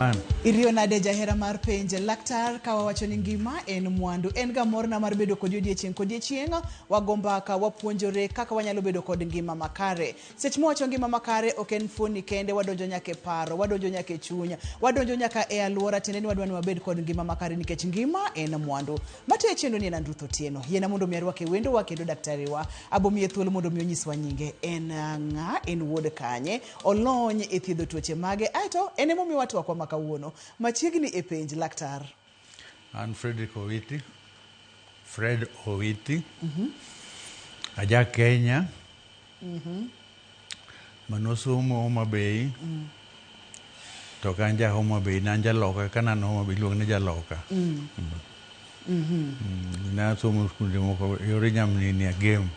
An. Iriyo nade jahera mar penj laktar ka wawacho ni ngima en mwandu. En ga morna mar bedo kodi odiechieng' kodiechieng', wago mbaka, wapuonjore kaka wanyalo bedo kod ngima makare. Seche mwawacho ngima makare ok en fuoni kende, wadonjo nyaka e paro, wadonjo nyaka e chuny, wadonjo nyaka e alwora, tiende ni wadwa ni wabed kod ngima makare nikech ngima en mwandu. Matayo chenro ni en Andruth Otieno. Yiena mondo mi arwak e wendowa kendo daktariwa. Abomiye thuolo mondo mi onyiswa nyinge. En ng'a? En wuod kanye? Olony e thiedho tuoche mage? Aeto en emomiwa twakwa ma kawuono. Machiegni e penj laktar. An Fredrick Owiti, Fred Owiti, aja Kenya, manosomo Homa Bay, to ok an ja Homa Bay, ne an jaloka, ka ne an Homa Bay iluonga ni jaloka. Nasomo skunde moko yore Nyamnini Agem,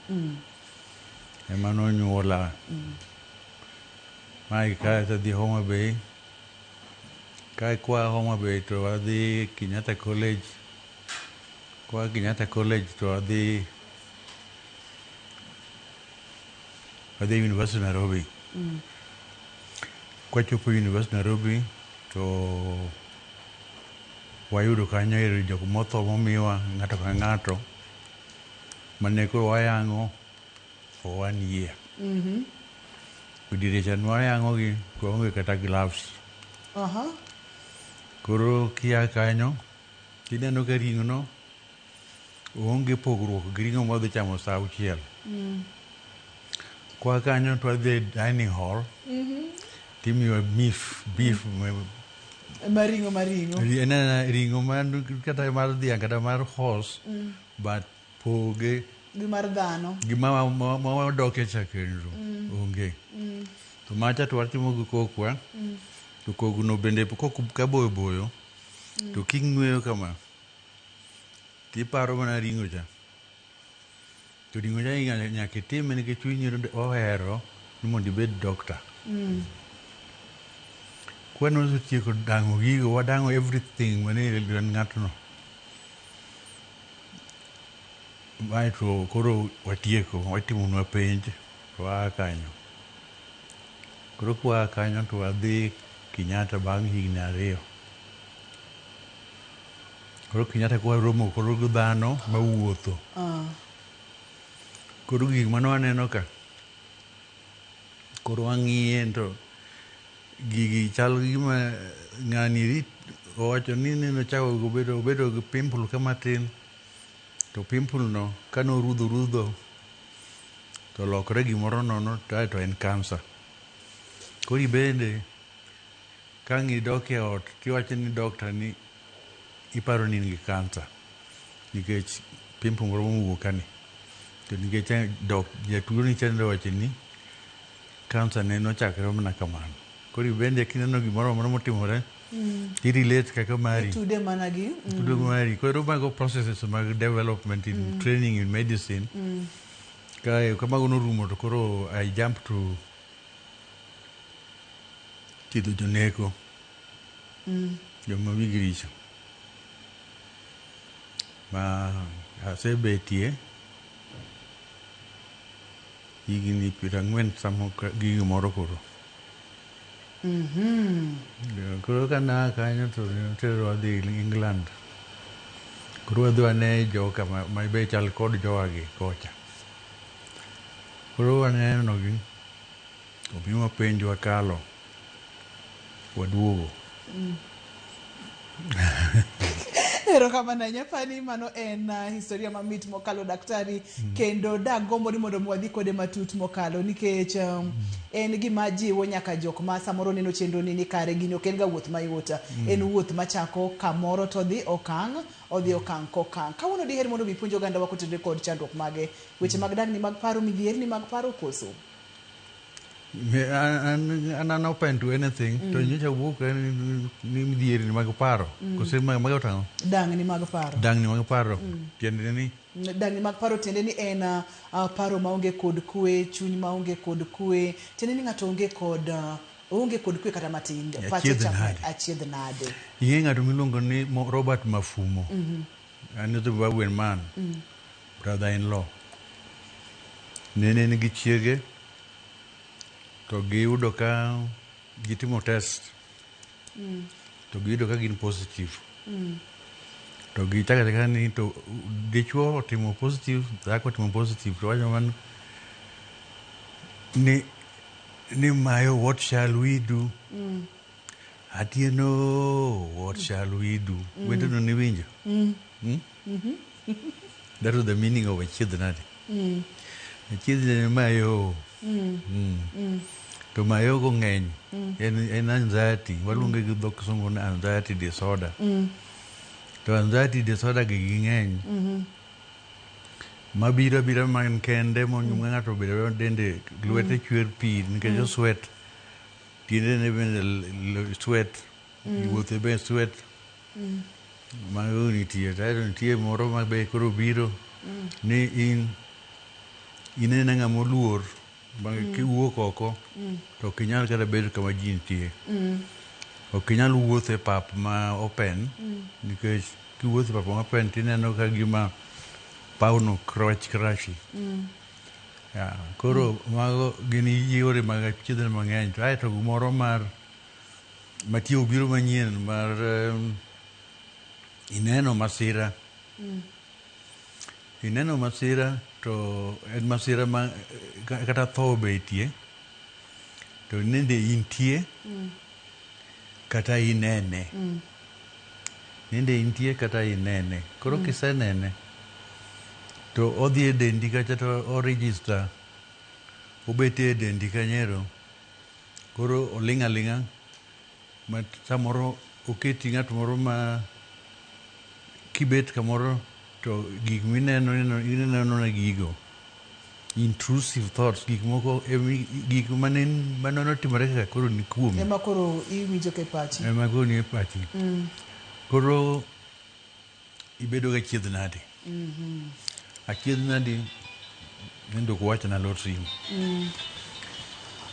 ema nonyuola. Mae kae to adhi Homa Bay, kae kwa Homa Bay to adhi Kenyatta College, kwa Kenyatta College to adhi University Nairobi. Kwachopo University Nairobi to wayudo kanyo ero jok motho momiwa ng'ato ka ng'ato mane koro wayang'o for 1 year. Diere cha nwayang'o gi to waonge kata gloves. Koro kia kanyo tineno ka ring'o no onge pogruok gi ring'o mwadhi chamo sa auchiel. Kwa kanyo to wadhi e dining hall timiyowa beef Maring'o maring'o. En ena ring'o man kata mar dhiang' kata mar horse but poge Gi mar dhano. gi ma wadoke cha kendo onge. To macha to watimo gi kokwa to kogno bende kok kaboyo boyo to king'weyo kama tiparo mana ring'o cha. To ring'o cha nyaka itime nikech chunyi ohero ni mondo ibed doctor. Kwane wasetieko dang'o gigo, wadang'o everything mane e ng'atno. Baeto koro watieko, watimonwa penj to waa kanyo. Koro kwaa kanyo to wadhi Kenyatta bang' higni 2. Koro Kenyatta kwaromo koro gi dhano mawuotho. Koro gik mane waneno ka, koro wang'iye to gigi chal gi gima ng'ani owacho ni nochako obedo gi pimple ka matin to pimple no kanorudho rudho to olokore gimoro nono to en cancer. Koro ibende ka ang' idok e ot tiwacho ni doctor ni iparo ni in gi cancer nikech pimple moro mowuok ka ni. To nikech jatuo ni chande owacho ni cancer ne nochakre mana kamano. Koro ibende kineno gimoro amora motimore ti relate kaka mari. Itude mana gi. Itude mari. Koro mago processes mag development in training in medicine. Kae kamago norumo to koro I jump to thiedho joneko. Joma wigi richo. Ma asebetie higni 40 samo gi gimoro koro. Koro ka naa kanyo to notero wadhi England. Koro wadhi wane joka ma be chal kod jowa gi kocha. Koro waneno gi, omiwa penj wakalo, waduogo. Erokamano ahinya Fani, mano en historia mamit mokalo daktari kendo dagombo ni mondo mi wadhi kode matut mokalo nikech en gima jiwo nyaka jok ma samoro neno chenro ni kare gini ok en ga wuoth mayot. En wuoth machako kamoro to dhi okang', odhi okang' kokang'. Kawuono diher mondo mi ipuonj oganda wa kotenore kod chandruok mage, weche mag dangni mag paro, midhierni mag paro koso? An open to anything to nyocha wuok ni midhierni mag paro kose mago tang'o? Dangni mag paro. Dangni mag paro tiende ni? Dangni mag paro tiende ni en paro maonge kod kwe, chuny maonge kod kwe, tiende ni ng'ato onge kod kwe kata matin. Pache Achiedh chako nade. achiedh nade. Ing'e ng'ato miluongo ni Robert Mafumo. An Zimbabwean man. Brother in law. Ne en gi chiege to giyudo ka gitimo test. To giyudo ka gin positive. To gichako achaka ni to dichuo otimo positive, dhako otimo positive, to wacho mano ni mayo, what shall we do? Atieno, what shall we do? Wendno niwinjo? Mm? That was the meaning of achiedh nade. Achiedh nade mayo. To mayo go ng'eny. En anxiety. Waluonge gi dho kisungu ni anxiety disorder. To anxiety disorder gi ging'eny. Mabiro abira man kende monyumo ng'ato obedo dende lwete chwer pi nikech o sweat. Tiendene bende sweat. Wuothe be sweat. Mago nitie. Kaeto nitie moro ma be koro biro ni in ineno ng'ama oluor ma kiwuok oko to ok inyal kata bedo kama ji nitie. Ok inyal wuotho e pap ma open nikech kiwuotho e pap ma open tineno ka gima pawno crash crashi. Ya, koro mago gin yore mag achiedh mang'eny. To aeto gimoro mar matie obiro manyien mar ineno masira. Ineno masira to en masira ma kata tho betie to nende intie kata inene. Nende intie kata inene. Koro kisenene to odhi e dendi kacha to o register obet e dendi kanyero. Koro oling' aling'a ma samoro oketi ng'at moro ma kibet kamoro to gik mineno ineno na gigo intrusive thoughts, gik moko gik mane notimore kaka koro ni kuomi. Ema koro iwinjo ka e pachi. Ema koro ni e pachi. Koro ibedo ga achiedh nade. Achiedh nade nende ok wachna lor simu.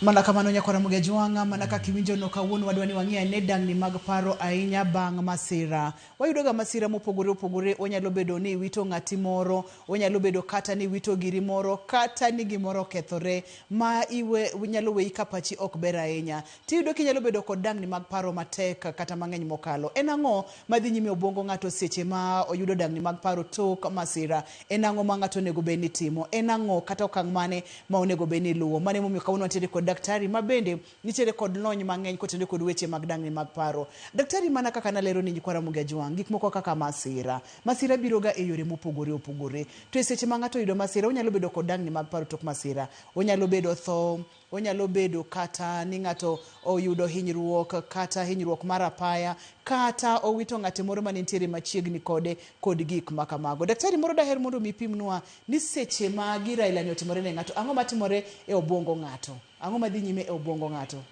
Mana kamano nyakwara Ramogi Ajwang'a, mana kaka iwinjo no kawuono wadwa ni wang'i ane dang'ni mag paro ahinya bang' masira. Wayudo ga masira mopogore opogore, onyalo bedo ni iwito ng'ati moro, onyalo bedo kata ni iwito giri moro, kata ni gimoro okethore ma iwe nyalo weyi ka pachi ok ber ahinya. Tiyudo kinyalo bedo kod dang'ni mag paro matek kata mang'eny mokalo. En ang'o madhi nyime obwongo ng'ato seche ma oyudo dang'ni mag paro tok masira? En ang'o ma ng'ato onego bed ni timo? En ang'o kata okang' mane ma onego bed ni luwo? Mano emomiyo kawuono wantiere kod daktari ma bende nitiere kod lony mang'eny kotenore kod weche mag dang'ni mag paro. Daktari, mana kaka nalero ni nyikwa Ramogi Ajwang', gik moko kaka masira. Masira biro ga e yore mopogore opogore. To e seche ma ng'ato oyudo masira, onyalo bedo kod dang'ni mag paro tok masira. Onyalo bedo tho, onyalo bedo kata ni ng'ato oyudo hinyruok, kata hinyruok mar apaya, kata owito ng'ate moro mane nitiere machiegni kode kod gik ma kamago. Daktari moro daher mondo mi ipimnwa ni seche ma gir aila ni otimore ne ng'ato, ang'o matimore e obwongo ng'ato? Ang'o madhi nyime e obwongo ng'ato?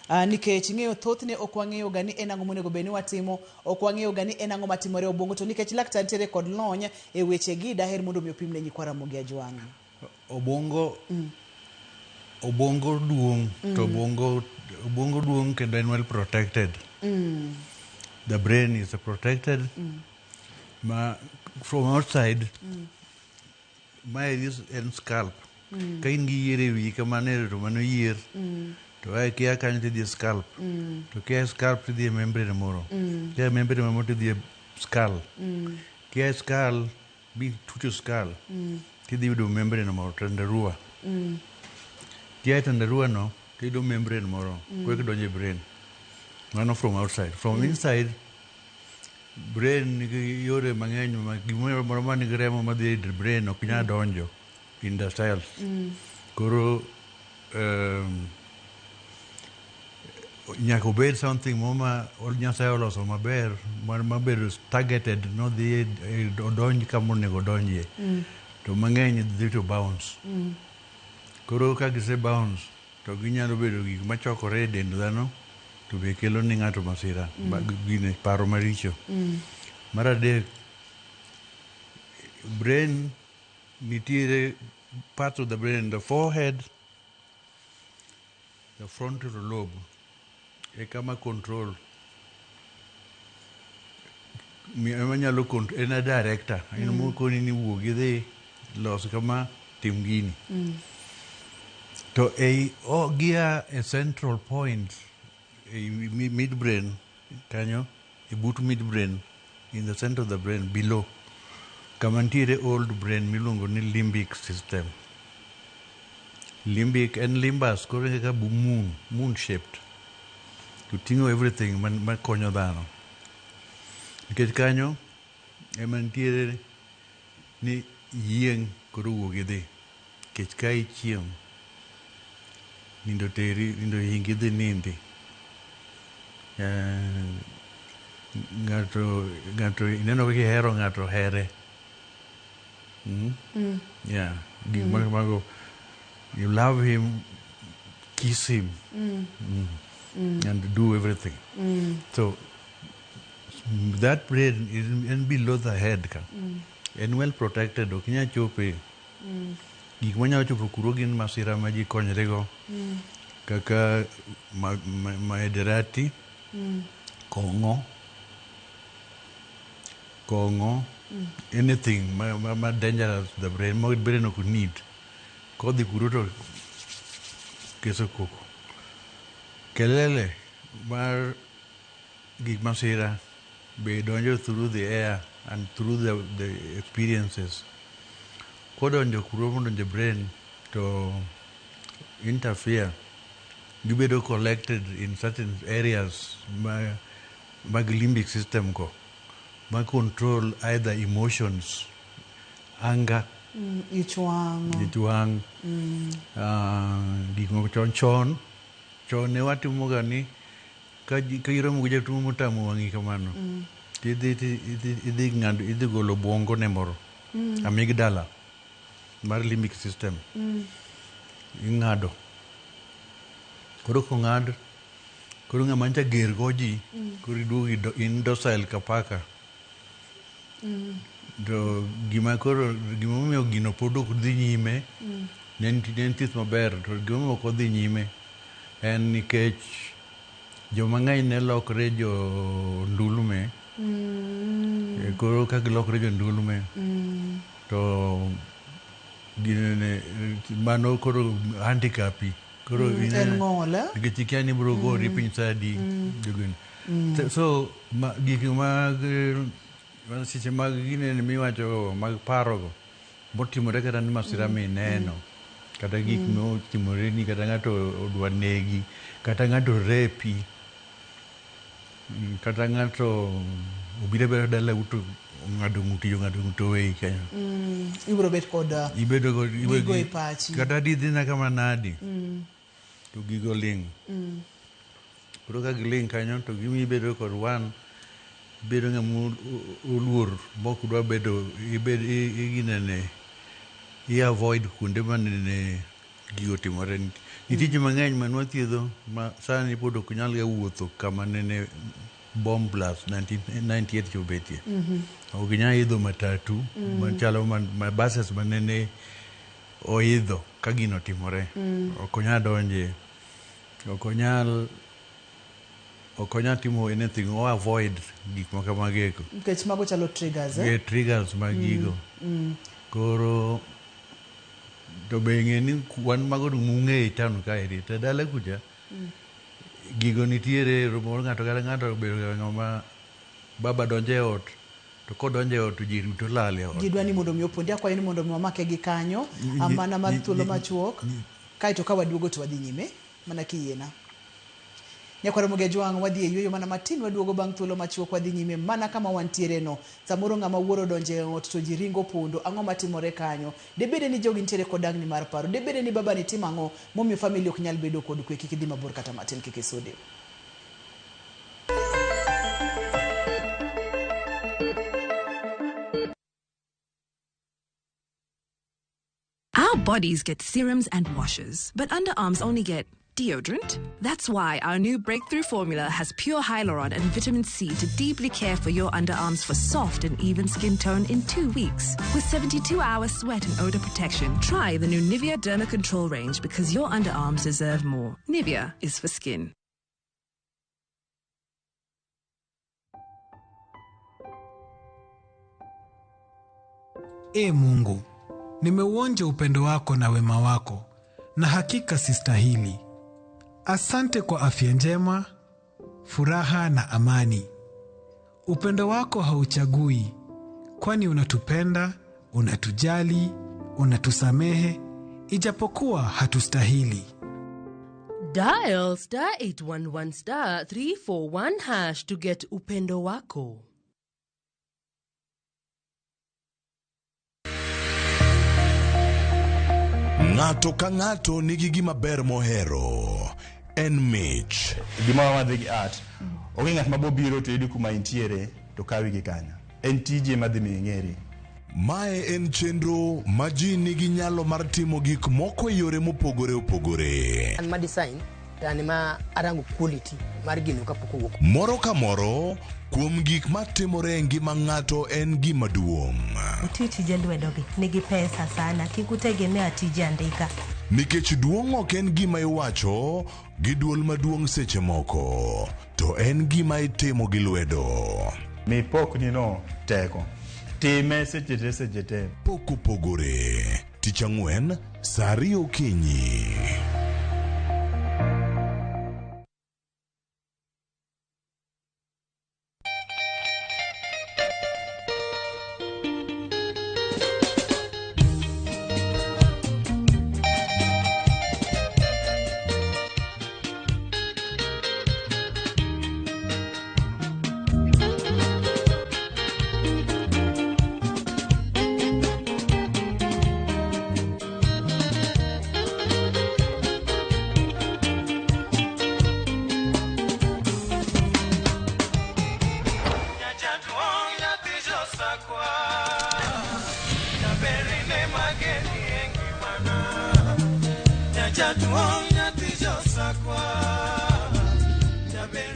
Nikech ing'eyo thothne ok wang'eyo ga ni en ang'o monego bed ni watimo, ok wang'eyo ga ni en ang'o matimore e obwongo, to nikech laktar nitiere kod lony e wechegi, daher mondo mi opim ne nyikwa Ramogi Ajwang'. Obwongo duong' to obwongo duong' kendo en well protected. The brain is protected ma from outside. Mae en scalp. Ka in gi yier e wiyi kamano to mano yier. To ae kia kanyo tidhi e scalp. To kia e scalp tidhi e membrane moro. Kia e membrane moro tidhi e skull. Kia e skull bitucho skull tidhi yudo membrane moro, tandarua. Kia e tandarua no tiyudo membrane moro korka donjo e brain. Mano from outside. From inside, brain nigi yore mang'eny ma gimoro moro ma nigi remo madhi e brain ok nyal donjo in the cells. Koro nyaka obed something moro ma Nyasaye oloso maber mabedo targeted nodhi odonj kama onego odonjie. To mang'eny dhi to bounce. Koro ka gise bounce to ginyalo bedo gik machokore e dend dhano to be kelo ni ng'ato masira, gine paro maricho. Mar adek, brain nitiere parts of the brain, the forehead, the frontal lobe, e kama control ema nyalo en a director, en mokoni ni wuog idhi los kama, tim gini. To ei gia e central point ei midbrain. Kanyo e but midbrain, in the center of the brain below, kama nitiere old brain miluongo ni limbic system. Limbic en limbus, koro en kaka moon, moon shaped. To ting'o everything makonyo dhano. Nikech kanyo ema nitiere ni yieng' koro wuog idhi. Nikech ka ichiem, nindo teri, nindo hingi dhi nindi. Ng'ato ineno kaka ihero ng'ato here. Yeah, gik ma kamago. You love him, kiss him, and do everything. So that brain is en below the head ka. En well protected, ok nyal chope. Gik manyalo chopo kuro gin masira ma ji konyre go. Kaka mihadarati, kong'o, anything ma dangerous to the brain, ma brain ok need. Kodhi kuro to keso koko. Kelele mar gik masira be donjo through the air and through the experiences. Kodonjo kuro modonjo e brain to interfere, gibedo collected in certain areas mag limbic system go, ma control either emotions, anger, Ich wang'. Ich wang', gik moko chon chon chon ne watimoga ni ka iromo gi jatuo motamo wang'i kamano, tidhi idhi ng'ado, idhi golo obwongo ne moro, amygdala mar limbic system, ing'ado. Koro kong'ad, koro ng'ama ncha ger go ji, koro iduogo in docile ka paka. To gima koro gimomiyo gino pod ok dhi nyime, ne en thieth maber, to gimomiyo ok odhi nyime en nikech joma ng'eny ne lokre jo ndulme. Koro ka gilokre jo ndulme, to ginene, mano koro handicapi. Koro En ng'ol, eh? Nikech ikia ni ibiro gori piny sa adi. Jogini. So gik mag seche mag ginene miwacho mag parogo motimore kata ni masira mineno, kata gik motimore ni kata ng'ato odwa negi, kata ng'ato repi, kata ng'ato obiro abira dalau to ong'ado ng'uti, ong'ado ng'uti oweyi kanyo. Ibiro bet kod Ibedo kod gigo e pachi. Kata didhina kama nadi, to gigo ling'. Koro ka giling' kanyo to gimiyi ibedo kod wan, ibedo ng'ama oluor mok dwa bedo, ibed iginene, i avoid kuonde manene gigo timore. Nitie ji mang'eny mane wathiedho ma sani pod ok nyal ga wuotho kama nene bomb blast 1998 cha obetie. Ok ginyal idho matatu machalo ma buses manene oidho ka gino otimore. Ok onyal donje. Ok onyal timo anything, o avoid gik ma kamago eko. Nikech mago chalo triggers, eh? Yeah, triggers mag gigo. Koro to be ng'e ni wan mago mung'eyo e town kaeri, to dala kucha gigo nitiere moro ng'ato kata ng'ato obedo ng'ama baba donjo e ot, to kodonjo e ot to ji duto lal e ot. Ji dwa ni mondo mi opondi, akwayo ni mondo mi wamake gi kanyo, mana mag thuolo machuok, kaeto ka waduogo to wadhi nyime, mana kiyiena. Nyakwar Ramogi Ajwang', wadhi e yueyo mana matin, waduogo bang' thuolo machuok, wadhi nyime mana kama wantiere no. Samoro ng'ama wuoro donjo e ot to ji ringo pondo, ang'o matimore kanyo? Debede ni jogi nitiere kod dangni mar paro, debede ni baba ni timo ang'o momiyo family ok nyal bedo kod kwe? Kik idhi mabor kata matin, kik isudi. Our bodies get serums and washes, but underarms only get deodorant. That's why our new breakthrough formula has pure hyaluron and vitamin C to deeply care for your underarms for soft and even skin tone in 2 weeks. With 72-hour sweat and odor protection, try the new Nivea Derma Control range because your underarms deserve more. Nivea is for skin. E Mungu, nimeuonja upendo wako na wema wako, na hakika sistahili. Asante kwa afya njema, furaha na amani. Upendo wako hauchagui, kwani unatupenda, unatujali, unatusamehe, ijapokuwa hatustahili. Dial star 811 star 341 hash to get Upendo Wako. Ng'ato ka ng'ato nigi gima ber mohero. En mich. Gima wadhi gi art. Onge ng'at ma bobiro to yudi kuma intiere to kawi gi kanyo. En tiji ema dhi miyo ing'eri. Mae en chenro ma ji nigi nyalo mar timo gik moko e yore mopogore opogore. An ma design to an ema arango quality mar gino kapok owuok. Moro ka moro kuom gik matimore e ngima ng'ato en gima duong'. Uti tije lwedogi nigi pesa sana, kik utegemea tije andika. Nikech duong' ok en gima iwacho gi duol maduong' seche moko, to en gima itimo gi lwedo. Mi pokni no teko. Time seche te seche te. Pok opogore. Tich ang'wen, saa ariyo okinyi.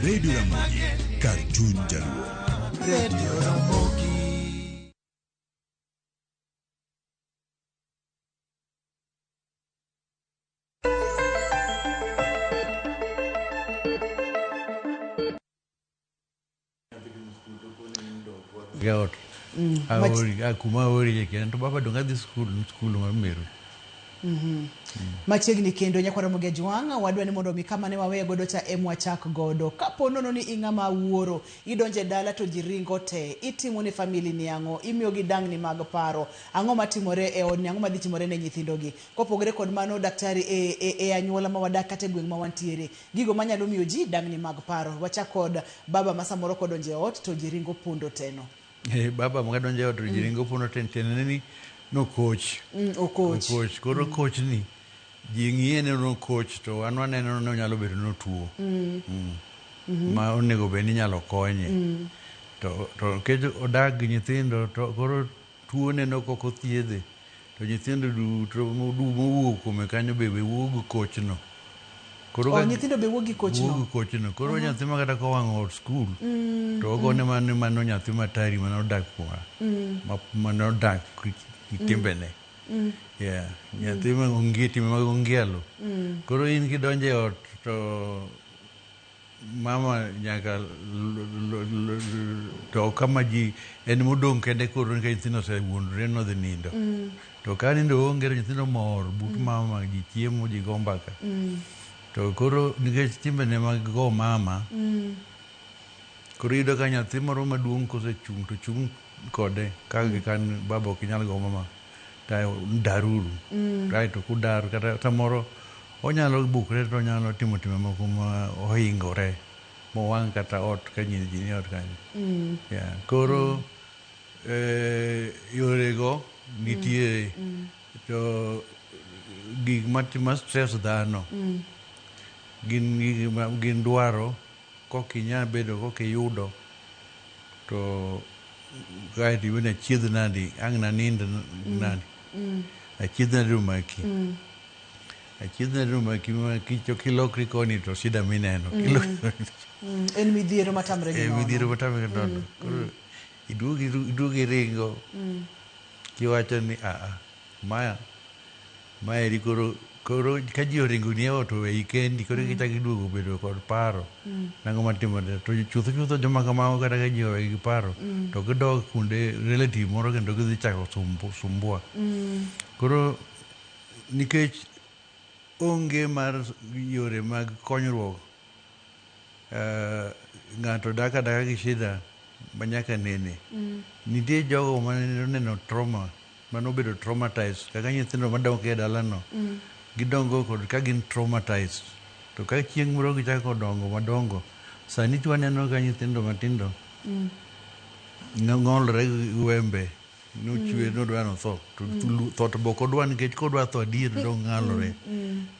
Radio Ramogi, kar chuny Jaluo. Radio Ramogi. Gaot. Aori, kuma aori kendo to baba donga dhi skul, skul mar Meru. Machiegni kendo nyakwa Ramogi Ajwang', wadwa ni mondo mi kama ne waweyo godo cha ema wachak godo. Kapo nono ni ing'ama wuoro, idonje e dala to ji ringo te, itimo ne family ni ang'o, imiyo gi dangni mag paro, ang'o matimore e odni, ang'o madhi timore ne nyithindogi. Kopogore kod mano, daktari, e anyuola ma wadak kata e gweng' ma wantiere, gigo manyalo miyo ji dangni mag paro. Wachak kod baba ma samoro kodonjo e ot to ji ringo pondo teno. Baba ma kadonjo e ot to ji ringo pondo teno, tiende ni nokoch. Okoch. Okoch. Koro koch ni ji ng'iye ni nokoch to wan waneno ni onyalo bedo notuo. Ma onego bed ni inyalo konye. To nikech odak gi nyithindo to koro tuo neno kok othiedhe to nyithindo duto mowuok kuome kanyo be wuok gi kochno. Koro nyithindo be wuok gi kochno. Wuok gi kochno. Koro nyathi ma kata kowang'o ot skul to ogone mano nyathi matari mane odak kwa. Mane odak gi timbene. Yeah, nyathi ma onge timbe mag ongielo. Koro in kidonjo e ot to mama nyaka to kama ji en modong' kende koro nikech nyithindo osewuondore nodhi nindo. To ka nindo onge to nyithindo mor but mama, ji chiemo, ji go mbaka. To koro nikech timbene mag go mama, koro iyudo ka nyathi moro maduong' kosechung' to chung' kode ka kan baba ok nyal go mama to daruru. Right, to kudar kata samoro onyalo bukre to onyalo timo timbe moko ma ohingore mowang' kata ot ka ji ni ot kanyo. Yeah. Koro yorego nitie to gik ma stress dhano gin gin dwaro kokinyal bedo kokiyudo to kaeto iwe ni achiedh nadi ang' nanind nadi achiedh nadi omaki. Achiedh nadi omaki ma kilokri koni to shida mineno. En midhiero matamre gi nono. Midhiero matamre gi nono. Koro iduogi iringo kiwacho ni aa maya maeri koro ka ji oringoni e ot oweyi kendi koro kichako iduogo bedo kod paro. Nang'o matimore to chutho chutho joma kamago kata ka ji oweyi gi paro to gidok kuonde relative moro kendo gidhi chako sumbua. Koro nikech onge mar yore mag konyruok Ng'ato dak adaka gi shida manyaka nene. Nitie jogo mane oneno trauma, manobedo traumatized kaka nyithindo madongo e dalano. Gidongo kod ka gin traumatized. To ka chieng' moro gichako dongo madongo, sani to waneno ka nyithindo matindo ng'olre gi wembe nochwe nodwa notho to tho to be ok odwa nikech kodwa tho adier to dong ng'alore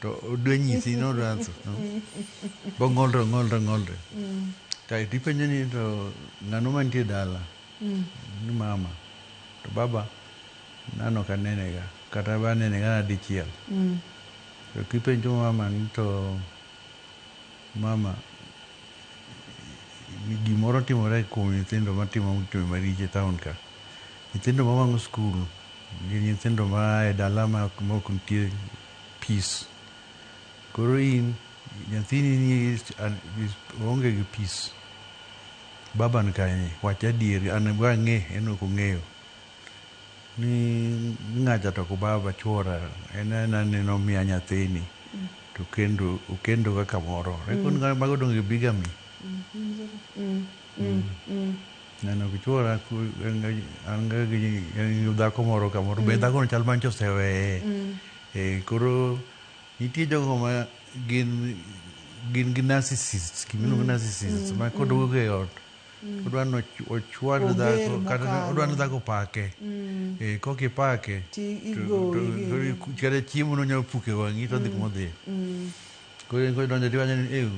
to odwa nyisi nodwa tho no? Bong'olre ong'olre ong'olre kaeto ipenjo ni to ng'ano mantie dala ni mama to baba nano ok anene ga kata anene ga dichiel to kipenjo mama ni to mama gimoro timore kuom nyithindo matimo timbe maricho e town ka nyithindo mawang'o skul gin nyithindo maa e dala ma ok nitie peace koro in nyathini ni oonge gi peace baba ni kanye wach adieri an wang'e en ok ong'eyo ni ng'acha to ok baba chuora en ena ni nomiya nyathini to kendo okendo kaka moro mm. Mago donge bigamy ng'ano ok chuora an ga gi dhako moro kamoro be dhako no chal mancho oseweye koro nitie jogo ma gin gi narcissists gimiluongo narcissists ma koduogo e ot odwa ni ochwad dhako kata odwa ni dhako pake kok ipake kata chiemo no nyalo puko e wang'i to odhi kuma odhiye koro en kodonjo tiwacho ni eh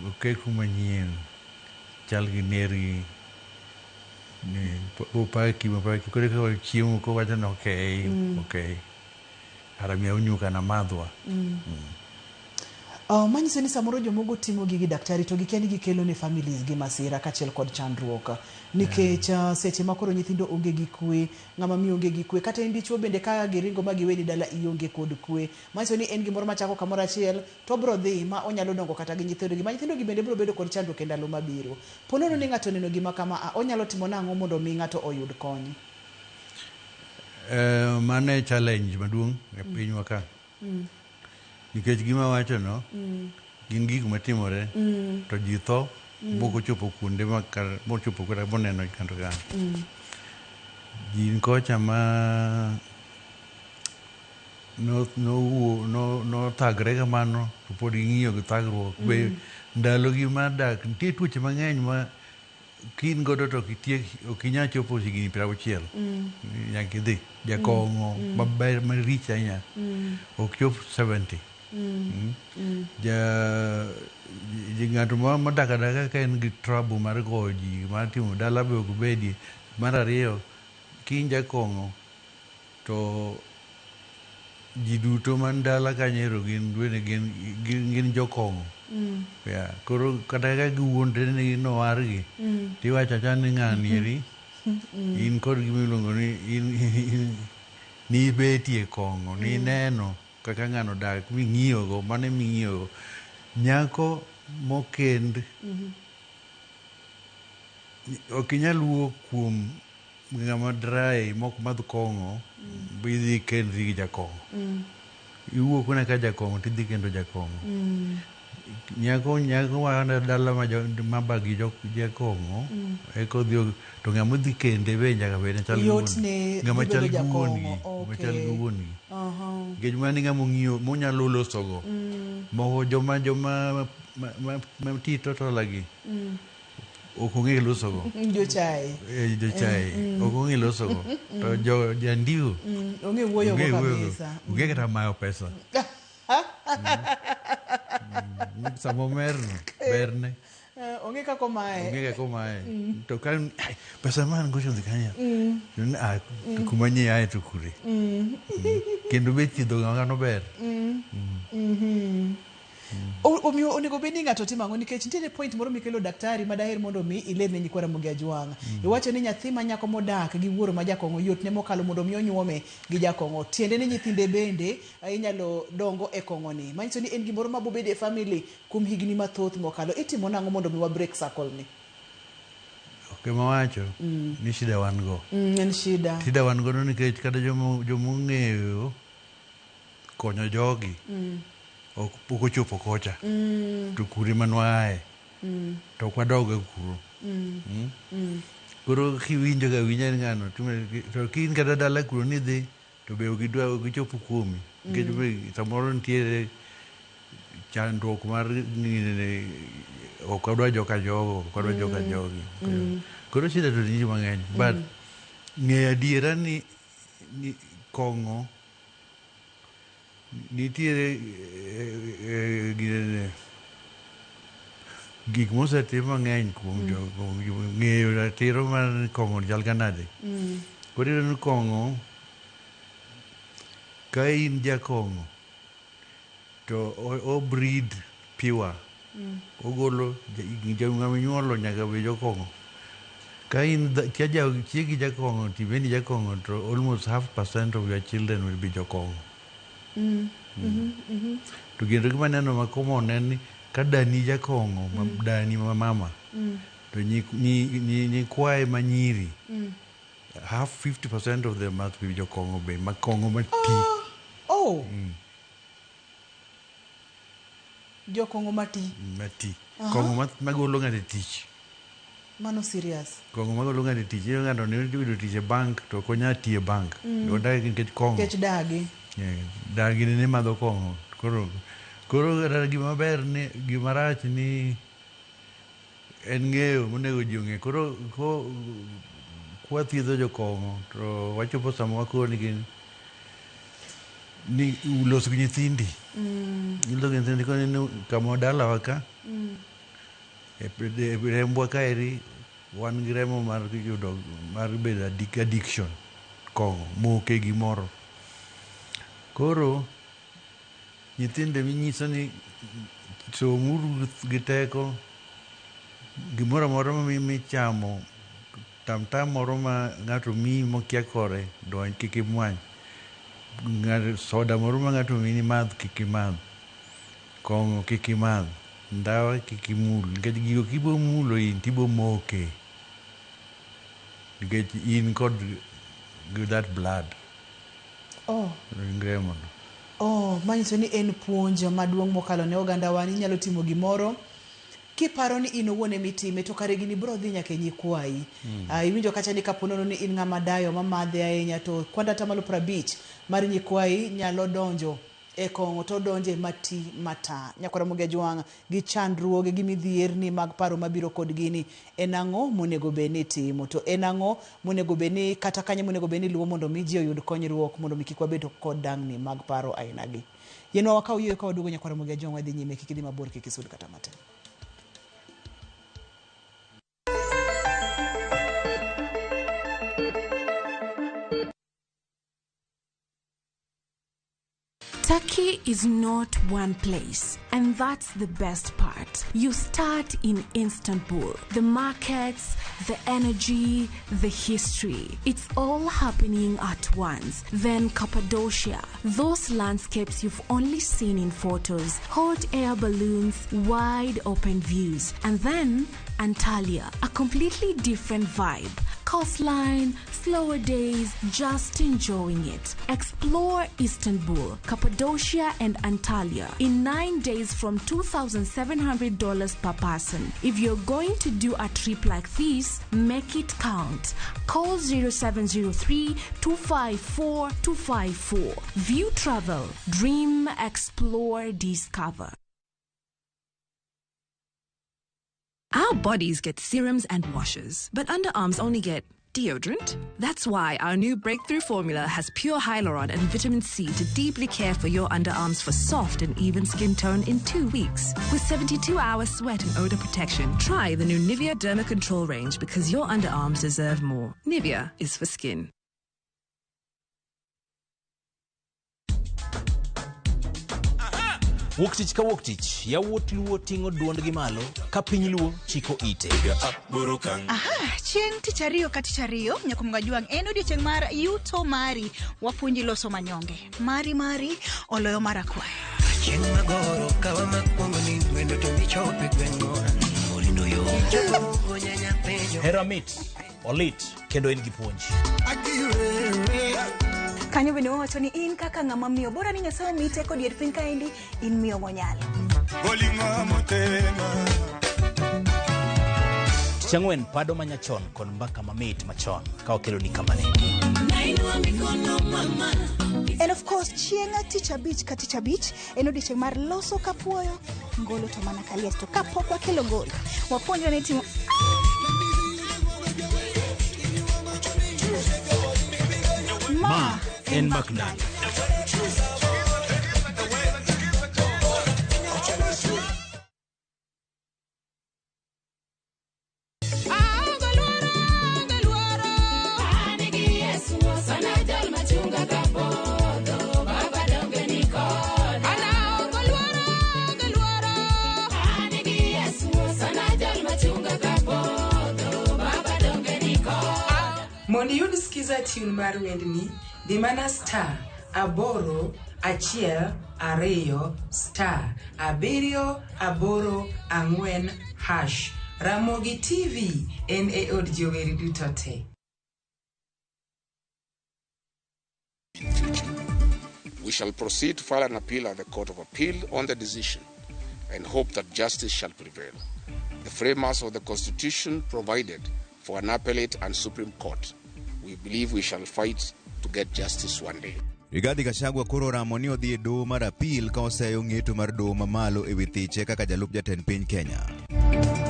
okeku manyien chal gi nergi opaki mopaki koro eka chiemo kowacho ni okei okei kara miya nyuka namadhwa Manyiso ni samoro jomogo timo gigi daktari to gikia ni gikelo ne families gi masira kaachiel kod chandruok nikech seche ma koro nyithindo onge gi kwe, ng'ama miyo onge gi kwe, kata in dichuo bende ka giringo ma giweni dala ionge kod kwe. Manyiso ni en gimoro machako kamoro achiel to obro dhi ma onyalo dongo kata gi nyithindo gi ma nyithindo gi bende biro bedo kod chandruok e ndalo mabiro. Po nono ni ng'ato oneno gima kama a onyalo timo nang'o mondo mi ng'ato oyud kony? Mano e challenge maduong' e pinywa ka. Nikech gima wacho no gin gik matimore to ji tho mok ochopo kuonde ma mochopo kata moneno kando kanyo. Ji kocha ma nothagre kamano to pod ging'iyo gi thagruok. Be ndalogi mar dak nitie tuoche mang'eny ma kin godo to ok inyal chopo higni 60. Nyaka idhi. Jakong'o maber marich ahinya ok chop 70. Ng'ato modak adaka ka en gi trouble mar goyo ji mar timo dala be ok bedie. Mar ariyo kin jakong'o to ji duto man dala kanyo ero gin bende gin jokong'o. Yeah, koro kata ka giwuondre ni nowargi tiwacho achacha ni ng'ani eri in kod gima iluongo ni in nibetie kong'o nineno kaka ng'ano dak ming'iyogo mano eming'iyogo. Nyako mokend ok inyal wuok kuom ng'ama dry mok madh kong'o bidhi kendri gi jakong'o. Iwuok mana ka jakong'o tidhi kendo jakong'o. Nyako nyako dala ma bagi jakong'o eka odhi to ng'ama odhi kende be nyaka bed chal gi wuon ng'ama chal gi wuon gi ng'ama chal gi wuon gi. Nikech mano e ng'ama ong'iyo monyalo losogo. Moko joma teetotaler gi ok ong'e losogo. Jochae. Jochae. Ok ong'e losogo. To jo jandigo ong'e wuoyo go kabisa. Ong'e kata mayo pesa. Sama omerno, berne. Ong'e kaka omaye. Ong'e kaka omaye. To ka pesa ma an go odhi kanye? To kuma nye aye to kure. Kendo be thiedho ng'ano ber. Omiyo onego bed ni ng'ato timo ang'o nikech nitiere point moro mikelo daktari ma daher mondo mi iler ne nyikwa Ramogi Ajwang'. Iwacho ni nyathi ma nyako modak gi wuoro ma jakong'o yot ne mokalo mondo mi onyuome gi jakong'o. Tiende ni nyithinde bende inyalo dongo e kong'o ni. Manyiso ni en gimoro ma bobedo e family kuom higni mathoth mokalo. Itimo nang'o mondo mi wa break circle ni? Ok ema wacho ni shida wan go. En shida. Shida wan godo nikech kata jomong'eyo konyo jogi ok pok ochopo kocha. To kure manwae. To ok wadoga kuro. Koro kiwinjo ga winja ni ng'ano to kin kata dala kuro ni dhi to be ok gidwa ok gichop kuomi nikech be samoro nitiere chandruok mar ni ok wadwa joka jogo, ok wadwa joka jogi. Koro shida to nitie mang'eny, but ng'eyo adiera ni kong'o nitiere ginene gik mosetim mang'eny kuom jo ng'eyo ratiro mar ni kong'o chal ga nade. Koro iyudo ni kong'o, ka in jakong'o to o breed pure, ogolo ng'ama inyuolo nyaka bed jokong'o. Ka in ka chiegi jakong'o tibeni jakong'o, to almost half percent of your children will be jokong'o. To kendo gima neno ma common en ni ka dani jakong'o ma dani ma mama, to nyikwaye ma nyiri, half, 50% of them must be jokong'o be, ma kong'o ma ti. Oh. Jokong'o mati. Mati. Kong'o magolo ng'ato e tich. Mano serious. Kong'o magolo ng'ato e tich. Iyudo ng'ato ne oyudo tich e bank to ok onyal tiyo e bank. Odagi nikech kong'o. Nikech dagi. Yeah, dagi ne madho kong'o. Koro kata gima ber ni gima rach ni en ng'eyo monego ji ong'e. Koro ko kwathiedho jokong'o to wachopo sama wakoni ni los gi nyithindi. Ilos gi nyithindi koneno kama dalawa ka, e rembwa kaeri wan gi remo mar yudo mar bedo addiction kong'o moke gimoro. Koro nyithindo minyiso ni somuru gi teko, gimoro amora michamo, tamtam moro ma ng'ato miyi mokia kore donj kik imwany. Soda moro ma ng'ato miyi ni madh kik imadh. Kong'o kik imadh. Ndawa kik imul. Nikech gigo kibo mulo in tibo moke. Nikech in kod gi that blood. Oh. Ring remo no. Oh, manyiso ni en puonj maduong' mokalo ne ogandawa ni inyalo timo gimoro kiparo ni in owuon emitime to kare gini biro dhi nyaka e nyikwayi. Iwinjo kacha ni kapo nono ni in ng'ama dayo mamadhe ahinya to kwand 50% mar nyikwayi nyalo donjo e kong'o to donje mati mata. Nyakwar Ramogi Ajwang' gi chandruoge gi midhierni mag paro mabiro kod gini, en ang'o monego bed ni itimo? To en ang'o monego bed ni kata kanye monego bed ni iluwo mondo mi ji oyud konyruok mondo mi kik wabed kod dang'ni mag paro aina gi. Yienwa wakaw yueyo ka waduogo. Nyakwar Ramogi Ajwang', wadhi nyime, kik idhi mabor, kik isud kata matin. Turkey is not one place, and that's the best part. You start in Istanbul. The markets, the energy, the history. It's all happening at once. Then Cappadocia, those landscapes you've only seen in photos, hot air balloons, wide open views. And then Antalya, a completely different vibe. Coastline, slower days, just enjoying it. Explore Istanbul, Cappadocia, and Antalya in 9 days from $2,700 per person. If you're going to do a trip like this, make it count. Call 0703 254 254. View Travel. Dream, explore, discover. Our bodies get serums and washes, but underarms only get deodorant. That's why our new breakthrough formula has pure hyaluron and vitamin C to deeply care for your underarms for soft and even skin tone in 2 weeks. With 72 hour sweat and odor protection, try the new Nivea Derma Control range because your underarms deserve more. Nivea is for skin. Wuok tich ka wuok tich, yawuot Luo ting'o duondgi malo ka piny Luo chiko ite. Aha, chieng' tich ariyo ka tich ariyo, Nyakumga Jwang', en odiochieng' mar yuto mari. Wapuonji loso manyonge. Mari mari oloyo mar akwayo. Chieng' magoro kawa makwongo ni wendo to michope gweng'wa orindo yo nyanya penjo. Hera mit, olit kendo en gi puonj. Kanyo bende wawacho ni in kaka ng'ama miyo bora ni Nyasaye omiyi teko dier piny kaendi in miyo monyalo. Bolingo motema. Chiang'wen pado manyachon kod mbaka mamit machon ka wakeloni kamane. And of course, chieng' tich abich ka tich abich en odiechieng' mar loso kapuoyo, ngolo to mana kaliet. To kapok wakelo ngolo, wapuonjre ni timo Ma en Mbak Ndalo. Mondo iyud skiza tune mar wendni, dhi mana star aboro achiel ariyo star abiriyo aboro ang'wen hash. Ramogi TV en e od jower duto te. We shall proceed to file an appeal at the Court of Appeal on the decision and hope that justice shall prevail. The framers of the Constitution provided for an appellate and Supreme Court. We believe we shall fight to get justice one day. Rigathi Gachagua koro oramo ni odhi e doho mar apil ka oseyo ng'eto mar doho mamalo e wi thiche kaka jalup jatend piny Kenya.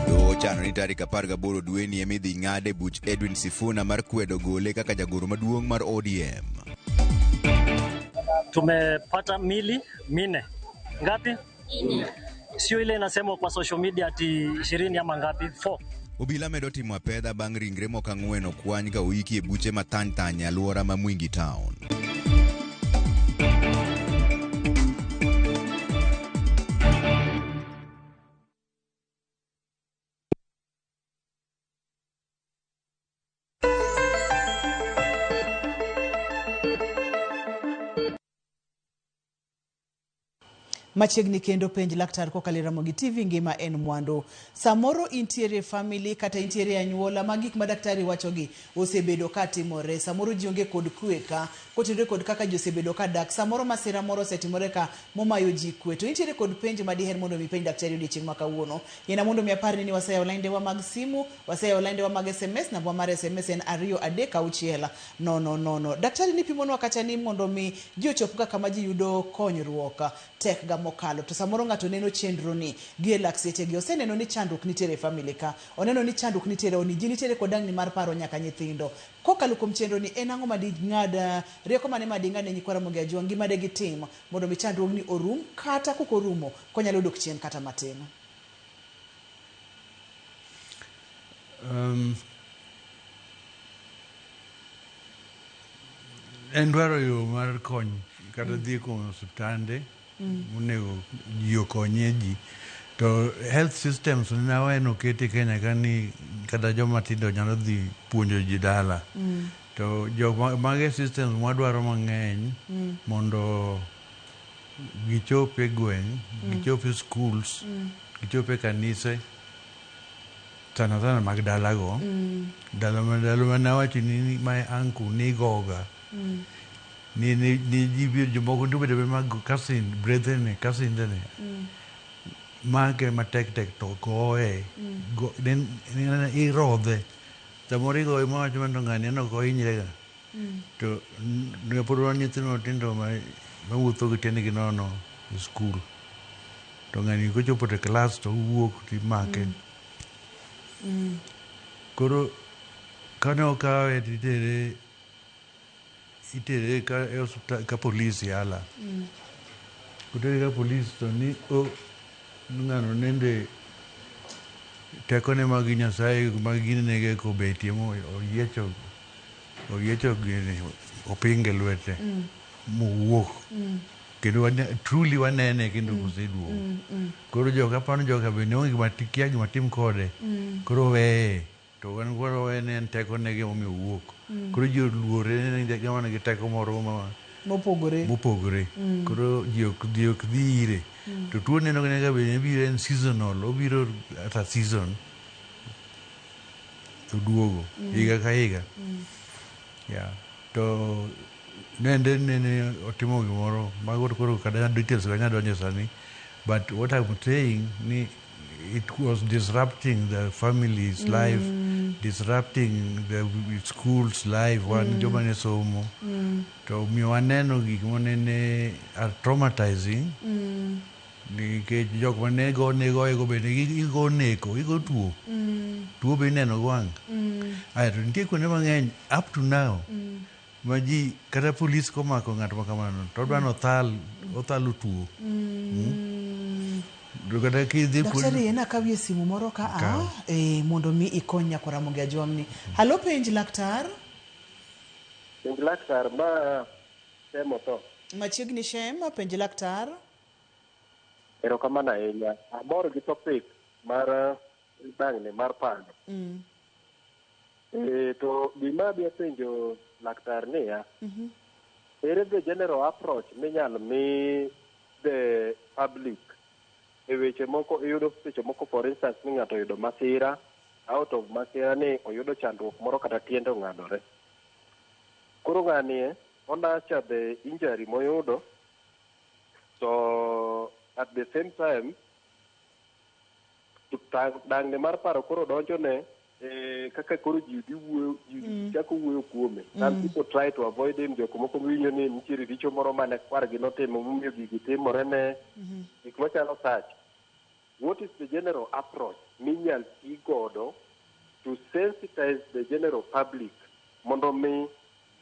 Doho ochano ni tarik 18 dweni ema idhi ng'ade buch Edwin Sifuna mar kwedo gole kaka jagoro maduong' mar ODM. Tumepata mili minne. Ngapi? Sio ile inasemwa kwa social media ati 20 ama ngapi? 4. Obila medo timo apedha bang' ringre moko ang'wen okwany ka oiki e buche mathany thany e alwora ma Mwingi Town. Machiegni kendo penj laktar kokalo e Ramogi TV ngima en mwandu. Samoro intiere family kata intiere anyuola ma gik ma daktari wachogi osebedo ka timore. Samoro ji onge kod kwe ka, kotenore kod kaka ji osebedo ka dak. Samoro masira moro osetimore ka momayo ji kwe. To intiere kod penj ma diher mondo mi penj daktari odiochieng' ma kawuono. Yiena mondo mi aparni ni waseyawo laindewa mag simu, waseyawo laindewa mag SMS, namba mar SMS en 2 3 6 0 0. Daktari nipimonwa kacha ni mondo mi ji ochop ga kama ji yudo konyruok tek ga mokalo. To samoro ng'ato neno chenro ni gi e lakseche gi oseneno ni chandruok nitiere e family ka, oneno ni chandruok nitiere oni ji nitiere kod dangni mar paro nyaka nyithindo. Kokalo kuom chenro ni en ang'o mading'ad rieko mane mading'ad ne nyikwa Ramogi Ajwang' gima de gitim mondo mi chandruogni orum kata kok orumo konyalo dok chien kata matin. En dwaro yo mar kony kata dhi kuom osiptande monego ji okonyie ji. To health systems ne aweno oketi Kenya ka ni kata joma tindo nyalo dhi puonjo ji dala. To jok mage systems mwadwaro mang'eny mondo gichop e gweng', gichop e schools, gichop e kanise, sana sana mag dalago. Ndalo mane awacho ni my uncle nigoga. Ni ji biro jomoko nibedo mag cousin, brethren ne, cousin ne. Make matek tek to goye. Irodhe. Samoro igoye mawacho mondo ng'ani en ok ohinyre ga. To ne pod wan nyithindo matindo mawuotho gi tiendgi nono e skul. To ng'ani kochopo e klas to owuok timake. Koro kane okawe titere itere ka e osiptal ka polis yala. Kotere ka polis to ni o ng'ano nende tekone mag Nyasaye mag ginene kobetie mo oyiecho gini opinge lwete mowuok. Kendo truly wanene kendo koseduogo. Koro joka pano joka bende onge gima kia gima tim kode. Koro weye. To wan koro wene en tekone gi momiyo owuok. Koro ji oluore ni ng'ama nigi teko moro ma mopogore. Koro ji ok dhi ire. To tuo neno nyaka bed ni biro en seasonal, obiro at a season to duogo higa ka higa. Yeah. To nende nene otimo gimoro mago koro kata details ok anyal donjo sani, but what I'm saying ni it was disrupting the family's life, disrupting the school's life, wan joma ne somo. To omiyo waneno gik manene are traumatizing nikech jok mane go negoego bende igo neko, igo tuo. Tuo be ineno gi wang'. Aeto nitie kuonde mang'eny up to now ma ji kata polis komako ng'at ma kamano to odwa ni othal othalo tuo. To kata kidhi Daktari, en akawie simu moro ka a Kaw. Mondo mi ikony nyakwa Ramogi Ajwang' ni. Halo, penj laktar. Penj laktar ma temo tho. Machiegni Shem, penj laktar. Erokamano ahinya. Amor gi topic mar dang'ni mar paro. To gima adwa penjo laktar niya, ere the general approach minyal mi the public e weche moko iyudo seche moko, for instance, ni ng'ato oyudo masira, out of masira ni oyudo chandruok moro kata tiende ong'adore. Koro ng'ani e onacha the injury moyudo, to at the same time to dang'ni mar paro koro donjone kaka koro ji dhi wuoyo, ji chako wuoyo kuome. Some people try to avoid him. Jok moko winjo ni nitiere richo moro mane kwargi notimo momiyo gigi timore ne gik machalo such. What is the general approach minyal ti godo to sensitize the general public mondo mi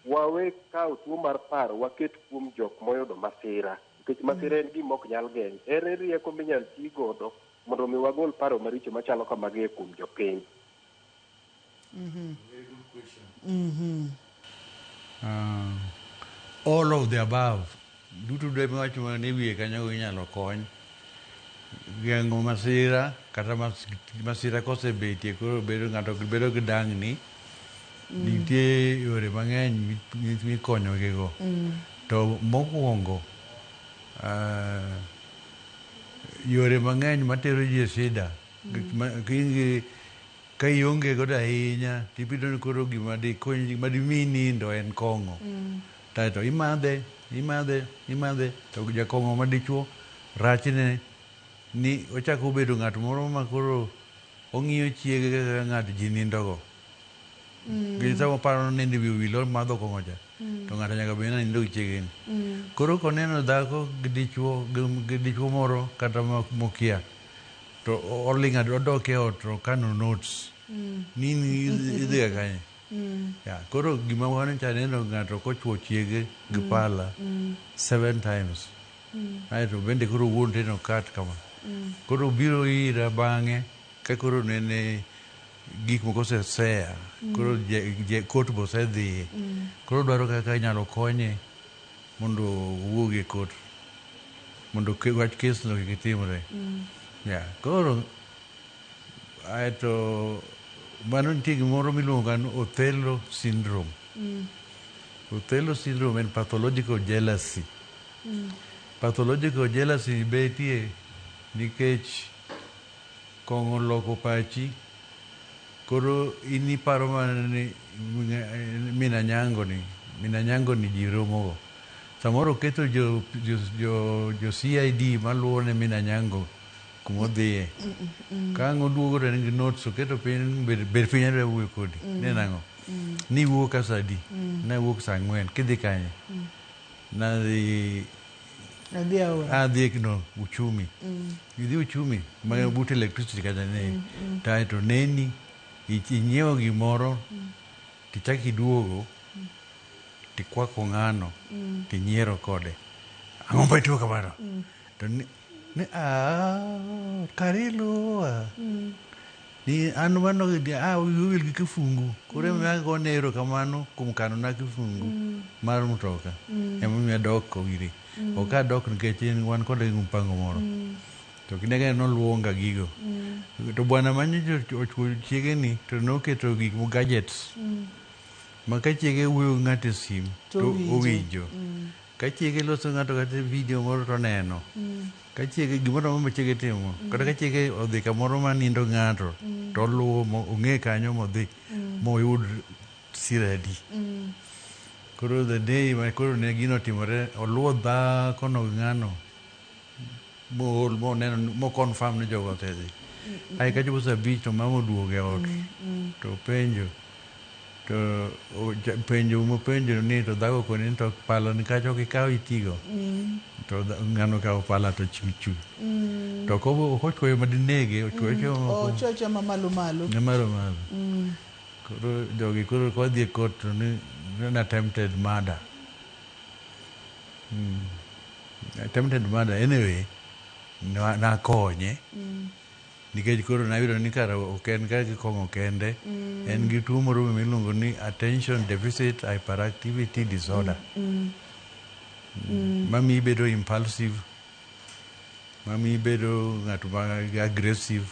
wawe kawo tuo mar paro waket kuom jok moyudo masira, nikech masira en gima ok nyal geng'? Ere rieko minyal ti godo mondo mi wagol paro maricho machalo kamagi e kuom jopiny? All of the above duto de miwacho mana e wiye kanyo inyalo kony geng'o masira kata masira kosebetie koro bedo ng'ato bedo gi dang'ni. Nitie yore mang'eny mikonyogigo. To mokwongo, yore mang'eny matero ji e shida ka ionge godo ahinya tibiro ni koro gima dikony madimiyi nindo en kong'o. Kaeto imadhe, imadhe, imadhe, to jakong'o madichuo rachne ni ochako bedo ng'at moro ma koro ong'iyo chiege kaka ng'at ji nindogo. Gi sama oparo ni nindo wiye owil omadho kong'o cha, to ng'ato nyaka bed ni nindo gi chiege ni. Koro koneno dhako gi dichuo gi dichuo moro kata mokia to oling' odok e ot to okano notes ni in idhi ga kanye. Ya, koro gima wan cha neno ng'ato kochuo chiege gi pala seven times. Aeto bende koro wuon teno kat kama. Koro biro ira bang'e ka koro nene gik moko oseseya. Koro je court be osedhiye. Koro dwaro kaka inyalo konye mondo owuog e court. Mondo wach kes no kik timre. Ya, koro aeto mano nitie gimoro miluongo ni Othello syndrome. Othello syndrome en pathological jealousy. Pathological jealousy betie nikech kong'o oloko pachi. Koro in iparo mana ni min Anyango ni, min Anyango ni ji romogo. Samoro oketo jo CID maluwo ne min Anyango kumodhiye. Ka ang' oduogo to en gi notes oketo piny, bed piny adwa wuoyo kodi. Ne nang'o? Ni iwuok ka saa adi? Nawuok saa 4. Kidhi kanye? Nadhi Adhi aora. Adhi no uchumi. Idhi uchumi ma but electricity kacha ne. Kaeto neni inyiewo gimoro tichak iduogo tikwako ng'ano tinyiero kode. Ang'o ma itimo kamano? To ni ah, kare iluwa. Ni an mano ah wiyi owil gi kifungu. Koro emomiyo agone erokamano kuom kanona kifungu mar mtoka. Emomiyo adok ire. Ok adok nikech en wan kode gi mpango moro. To kinege noluonga gigo. To bwana manyocha ochuo chiege ni to noketo gik mo gadgets. Ma ka chiege wuoyo gi ng'ato e sim to to owinjo. Owinjo. Ka chiege loso ng'ato kata e video moro to oneno. Ka chiege gimoro amora ma chiege timo, kata ka chiege odhi kamoro ma nindo ng'ato, to oluwo mo ong'e kanyo modhi moyud siri adi. Koro the day ma koro ne gino otimore, oluwo dhako no gi ng'ano mool moneno mo confirm ni jogo osedhi. Ai kachopo saa 5 to mama oduogo e ot to penjo to penjo mopenjo ni to dhako koni ni to pala ni kacha ok ikaw itigo. To ng'ano okawo pala to chu chu. To ok ochwoyo madinege, ochwoyo chwoyo moko. Ochwoyo chwoyo mamalo malo. Mamalo malo. Koro jogi koro kwadhi e court to ni attempted murder. Attempted murder anyway nakonye. Nikech koro nayudo ni kara ok en ka gi kong'o kende. En gi tuo moro miluongo ni attention deficit hyperactivity disorder. Mamiyi ibedo impulsive, mamiyi ibedo ng'at ma aggressive,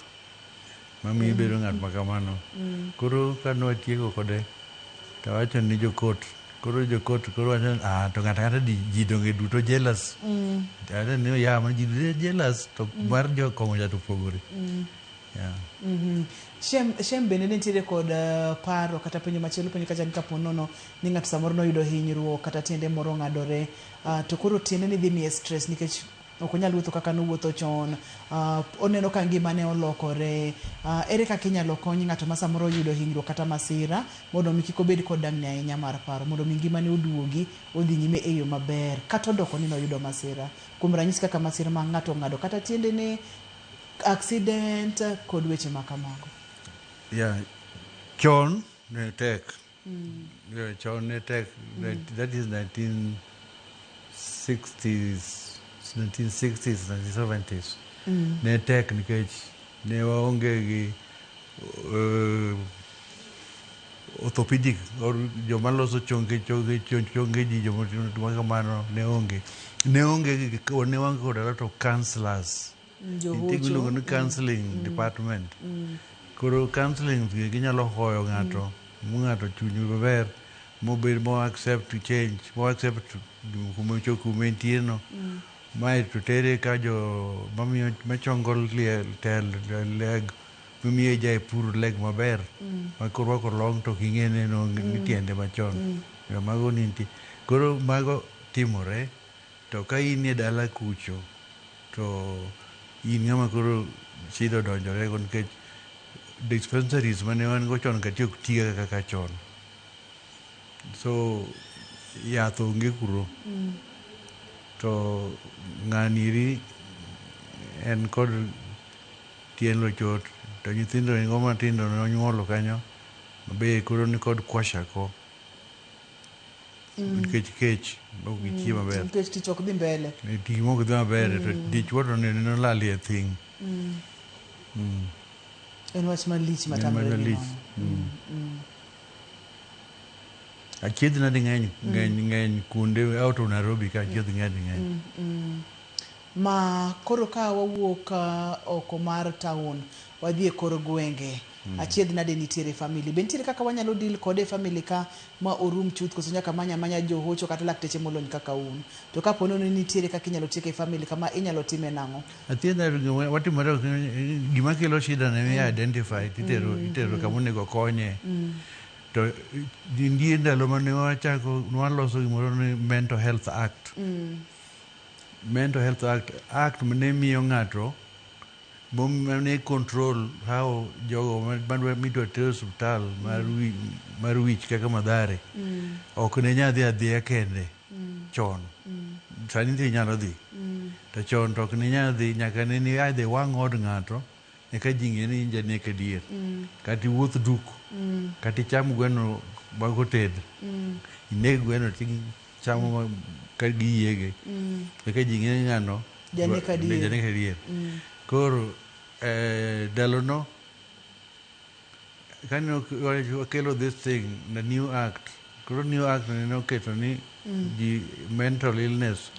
mamiyi ibedo ng'at ma kamano. Koro kane watieko kode to awacho ni jo court, koro jo court koro wacho ni ah to ng'ato ang'ata ji donge duto jealous. Awacho ni ya ji duto jealous to mar jo kong'o cha to opogore. Yeah. Shem bende nitiere kod paro kata penjo machielo penjo kacha ni kapo nono ni ng'ato samoro noyudo hinyruok kata tiende moro ong'adore to koro tiende ni dhi miye stress nikech ok onyal wuotho kaka nowuotho chon, oneno ka ngimane olokore. Ere kaka inyalo kony ng'ato ma samoro oyudo hinyruok kata masira mondo mi kik obed kod dangni ahinya mar paro, mondo mi ngimane oduogi odhi nyime e yo maber kata odoko ni noyudo masira, kuom ranyisi kaka masira ma ng'ato ong'ado kata tiendene, accident kod weche ma kamago? Yeah. Chon ne tek. Yeah, chon ne tek. That is 1960s, 1960s, 1970s. Ne tek nikech ne waonge gi orthopedic or joma loso chonge chonge chonge ji joma timo kamano ne onge. Ne onge gi ne waonge kod a lot of counselors. Nitie gimiluongo ni counseling department. Koro counseling gi ginyalo hoyo ng'ato mu ng'ato chuny maber mobed mo accept change, mo accept kuma ochopo kuma entie no. Mae to tere ka jo mamiyo machongo liel tel leg mimiye Jaipur leg maber. Ma korwako long to ok ing'e ni en ni tiende machon. Yo, mago nitie. Koro mago timore to ka in e dala kucho to in ng'ama koro shida odonjore go nikech dispensaries mane wan go chon ka ok tiga kaka chon. So yath onge kuro. To ng'ani eri en kod tielo chot to nyithindo en go matindo nonyuolo kanyo be koro ni kod kwashiorkor. Nikech kech ok gichiemo maber. Nikech tich ok dhi mbele. Tich mok dhi maber to dichuo to nolal e thing. En wach malich En matamre wach gi malich. nono. Achiedh nade ng'eny ng'eny ng'eny kuonde out of Nairobi ka achiedh ng'eny ng'eny. Ma koro ka wawuok oko mar town wadhi e kor gwenge, achiedh nade nitiere e family, be nitiere kaka wanyalo deal kode e family ka ma orum chuth, koso nyaka manya manya johocho kata lakteche molony kaka un? To kapo ni nitiere kaka inyalo tieke e family kama, inyalo time nang'o? Achiedh nade watimore gima kelo shida ne mi identify titero itero kama onego konye. To nitie ndalo mane wachako waloso gimoro ni Mental Health Act. Mental Health Act ne miyo ng'ato mane control how jogo madwa midwa ter e osiptal mar wi, mar wich kaka Mathare ok ne nyal dhi adhiya kende chon. Sani to inyalo dhi. To chon to ok ne nyal dhi nyaka ne ni idhi wang' od ng'ato eka ji ng'e ni in janek adier. Kata iwuoth duk. Kata icham gweno bang' koted. Ineg gweno tichamo ka giyiege. Eka ji ng'e ni ng'ano Janek adier. Janek adier. Koro ndalono kane wakelo this thing, the new act, koro new act ne noketo ni ji mental illness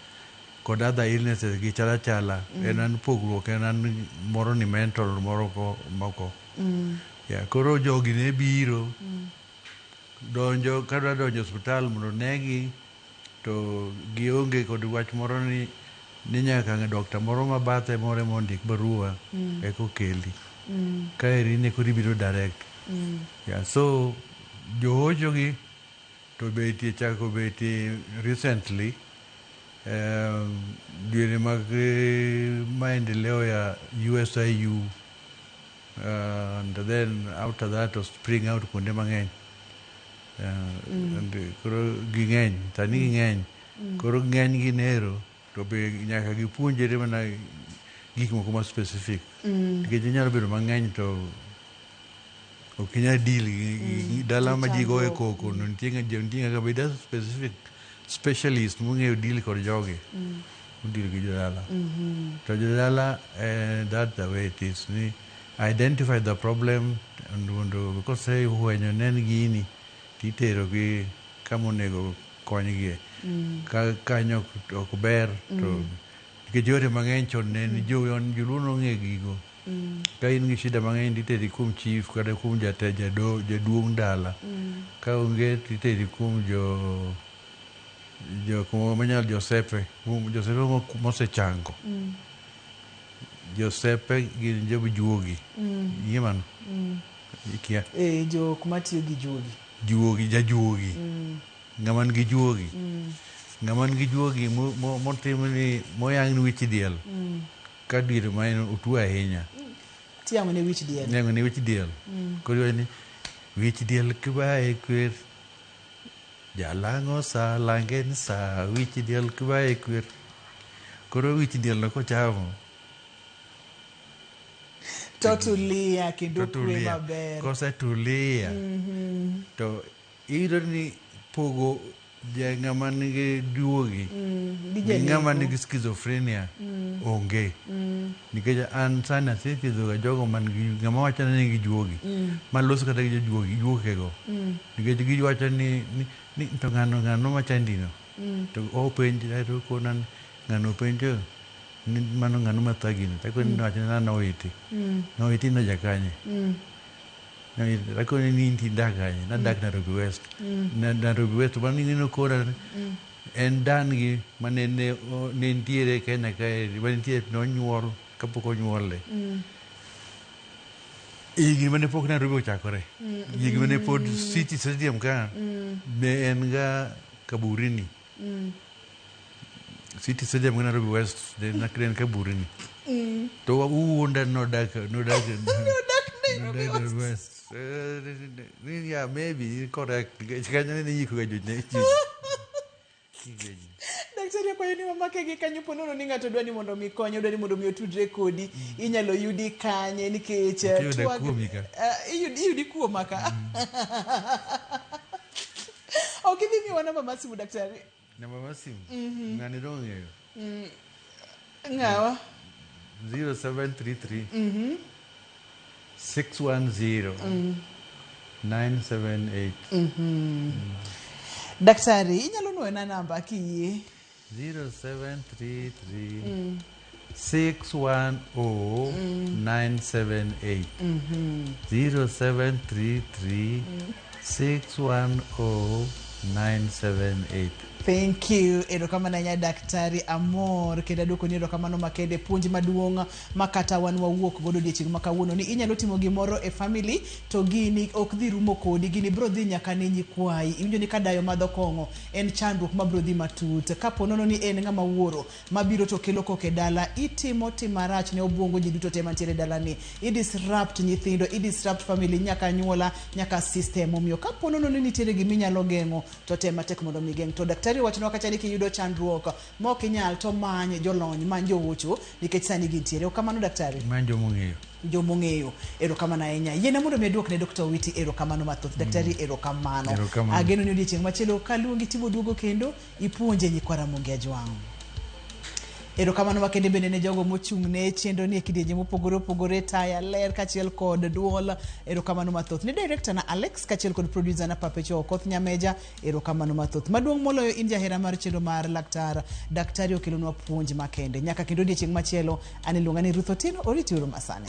kod other illnesses gi chal achala. En an pogruok en an moro ni mental moro ko moko. Yeah, koro jogi ne biro donjo kadwa donjo osiptal mondo negi to gionge kod wach moro ni nyaka dokta moro ma bathe moro ema ondik barua eka okeli. Kaeri ne koro ibiro direct. Yeah, so johocho gi to betie chako betie recently diere mag maendeleo ya USIU. And then after that to spring out kuonde mang'eny. And koro ging'eny, sani ging'eny. Koro ng'eny gi nero to be nyaka gipuonjre mana gik moko ma specific. Nikech inyalo bedo mang'eny to ok inyal deal gi dala ma ji goye koko no nitie nitie nyaka bed a specific specialist mong'eyo deal kod jogi. Deal gi jodala. To jodala, that's the way it is. Ni identify the problem and mondo kosefwenyo ne en gini titero gi kama onego konygie. Ka kanyo ok ber to nikech yore mang'eny chon ne en jo joluo nong'e gigo. Ka in gi shida mang'eny titeri kuom chief kata kuom jate jado jaduong' dala. Ka onge titeri kuom jo jok manyalo josepe josepe mosechango. Josepe gin jojuogi. Ing'e mano? Ikia? Eh, jok matiyo gi juogi. Juogi, jajuogi. Ng'ama nigi juogi. Ng'ama nigi juogi motim ni moyang' ni wich diel. Ka dier ma en otuo ahinya. Tiyang'o ne wich diel. Iyang'o ne wich diel. Koro iwacho ni wich diel kibaye kwer. Jalang'o sa lange ni sa wich diel kibaye kwer. Koro wich diel no kochamo To tulia kendo to kwe tulia. maber. Kosetulia to iyudo ni pogo ja ng'ama nigi juogi Gi gi ng'ama janeko. nigi schizophrenia onge. Nikech an sani asethiedho ga jogo man gi ng'ama wacho ni nigi juogi maloso kata gi jojuogi juokego. Nikech giwacho ni, ni to ng'ano ng'ano machandino. To openj aeto okona ni ng'ano openjo ni mano ng'ano mathagino. Takoni ni wachna ni nowiti. Nowiti no jakanye. Takoni ni inti idak kanye. Nadak Nairobi West. Nairobi West mano ing'e nokona en dan gi mane ne nitiere Kenya kae mane nitie nonyuol kapok onyuole. Higni mane pok Nairobi ochakore. Higni mane pod City Stadium ka ne en ga Kaburini. City Stadium gi Nairobi West ne en Kaburini. To wuonda nodak nodak Nodak Nairobi nodak West. West. Yeah, maybe correct. Nikech kanyo ne iyiko ga jo Daktari akwayo ni wamake gi kanyo po nono ni ng'ato dwa ni mondo mi konye, odwa ni mondo mi otudre kodi, inyalo yudi kanye nikech Ok iyuda kuomi ka. Iyudi kuoma ka. Ok idhi miwa namba mar simu daktari? Namba mar simu. Ng'ani dong' ng'eyo. Ng'awa? 0733 610 978. Daktari, inyalo nuoyona namba kiyie? 0733 610 978. 0733 610 978. Thank you. Erokamano ahinya daktari, amor kendo aduoko ni erokamano makende puonj maduong' ma kata wan wawuok godo odiechieng' ma kawuono ni inyalo timo gimoro e family to gini ok dhi rumo kodi, gini bro dhi nyaka ne nyikwayi. Iwinjo ni ka dayo madho kong'o en chandruok mabro dhi matut. Kapo nono ni en ng'ama wuoro mabiro to kelo koko e dala, itimo tim marach ne obuongo ji duto te mantiere e dalani. I disrupt nyithindo, i disrupt family nyaka anyuola, nyaka system. Omiyo kapo nono ni nitiere gima inyalo geng'o to tem matek mondo mi igeng'. To daktari owachonwa kacha ni kiyudo chandruok ma ok inyal to many jolony, many johocho nikech sani gintiere. Erokamano daktari. Many jomong'eyo. Jomong'eyo. Erokamano ahinya. Yiena mondo mi aduok ne Dr. Owiti erokamano mathoth. Daktari erokamano. Erokamano. Ageno ni odiechieng' machielo kaluongi tibo duogo kendo ipuonje nyikwa Ramogi Ajwang'. Erokamano makende bende ne jogo mochung' ne chenro ni e kidienje mopogore opogore, taya ler kaachiel kod duol. Erokamano mathoth ne director na Alex kaachiel kod producer na Papecho Okoth Nyameja. Erokamano mathoth. Maduong' moloyo in jahera mar chenro mar laktar. Daktari okelonwa puonj makende. Nyaka kendo odiechieng' machielo, an iluonga ni Ruth Otieno, oriti uru masane.